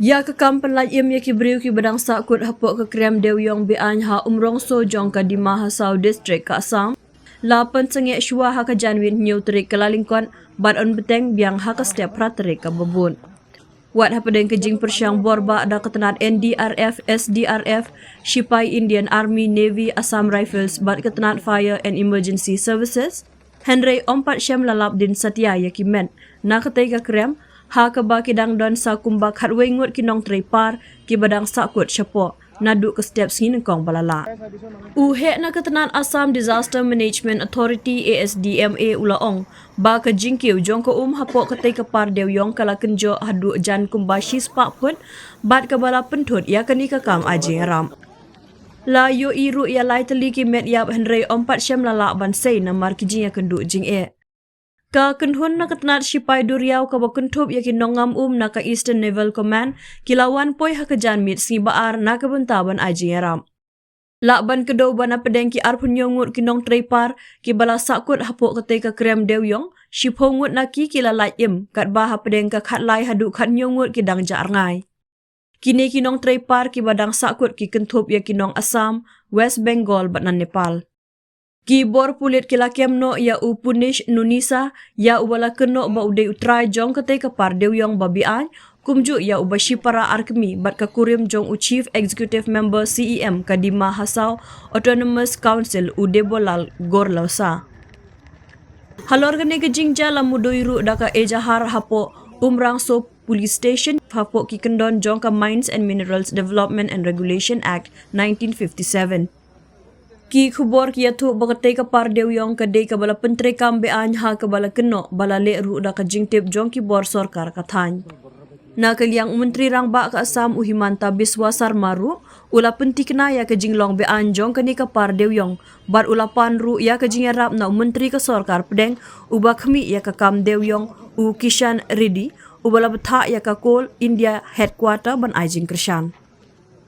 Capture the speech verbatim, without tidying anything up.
Ïa ka kam pynlait im ïa ki briew kiba dang sahkut hapoh ka krem dewïong be-aiñ ha Umrongso jong ka Dima Hasao District ka Assam la pynsangeh shuwa ha ka janmiet hynñiew tarik ka Kyllalyngkot bad yn bteng biang ha ka step phra tarik kaba bud. Wat hapdeng ka jingpyrshang borbah da ka tnat N D R F, S D R F, shipai Indian Army, Navy, Assam Rifles bad ka tnat Fire and Emergency Services, hynrei ym pat shem la lap dien satia ïa ki met na katei ka krem, ha kaba ki dang don sa kumba khatwei ngut ki nongtrei par kiba dang sahkut shapoh naduh ka step sngi nyngkong ba la lah. U heh na ka tnat Assam Disaster Management Authority, A S D M A, u la ong ba ka jingkiew jong ka um hapoh katei ka par dewïong ka la kynjoh haduh jan kumba shispah phut bad kaba la pynthut ïa kane ka kam ai jingïarap. La ïohi ruh ïa lai tylli ki met ïap hynrei ym pat shem la lah ban sei namar ki jingïakynduh jingeh. Ka kynhun na ka tnat shipai duriaw kaba kynthup ïa ki nongngam um na ka Eastern Naval Command ki la wan poi ha ka janmiet sngi ba ar na ka bynta ban ai jingïarap. Lah ban kdew ba na pdeng ki arphew hynñiew ngut ki nongtrei par kiba la sahkut hapoh katei ka krem dewïong, shiphew ngut na ki ki la lait im, katba hapdeng ka khatlai haduh khathynñiew ngut ki dang jah rngai. Kine ki nongtrei par kiba dang sahkut ki kynthup ïa ki nong Assam, West Bengal bad na Nepal. Ki bor pulit ki la kem noh ïa u Punish Nunisa, ïa uba la kynnoh ba u dei u trai jong katei ka par dewïong ba be-aiñ, kumjuh ïa uba shipara ar kmie bad ka kurim jong u Chief Executive Member, C E M, ka Dima Hasao Autonomous Council, u Debolal Gorlosa. Halor kane ka jingjia la mudui ruh da ka ejahar hapoh Umrangso Police Station hapoh ki kyndon jong ka Mines and Minerals Development and Regulation Act nineteen fifty-seven. Ki khubor ki ïathuh ba katei ka par dewïong ka dei kaba la pyntreikam be-aiñ ha kaba la kynnoh ba la leh ruh da ka jingtip jong ki bor sorkar ka thaiñ. Na ka liang u Myntri Rangbah ka Assam u Himanta Biswa Sarma ruh u la pynthikna ïa ka jinglong be-aiñ jong kane ka par dewïong bad u la pan ruh ïa ka jingïarap na u Myntri ka Sorkar Pdeng uba khmih ïa ka kam dewïong, u Kishan Reddy, uba la bthah ïa ka Coal India Headquarter ban ai jingkyrshan.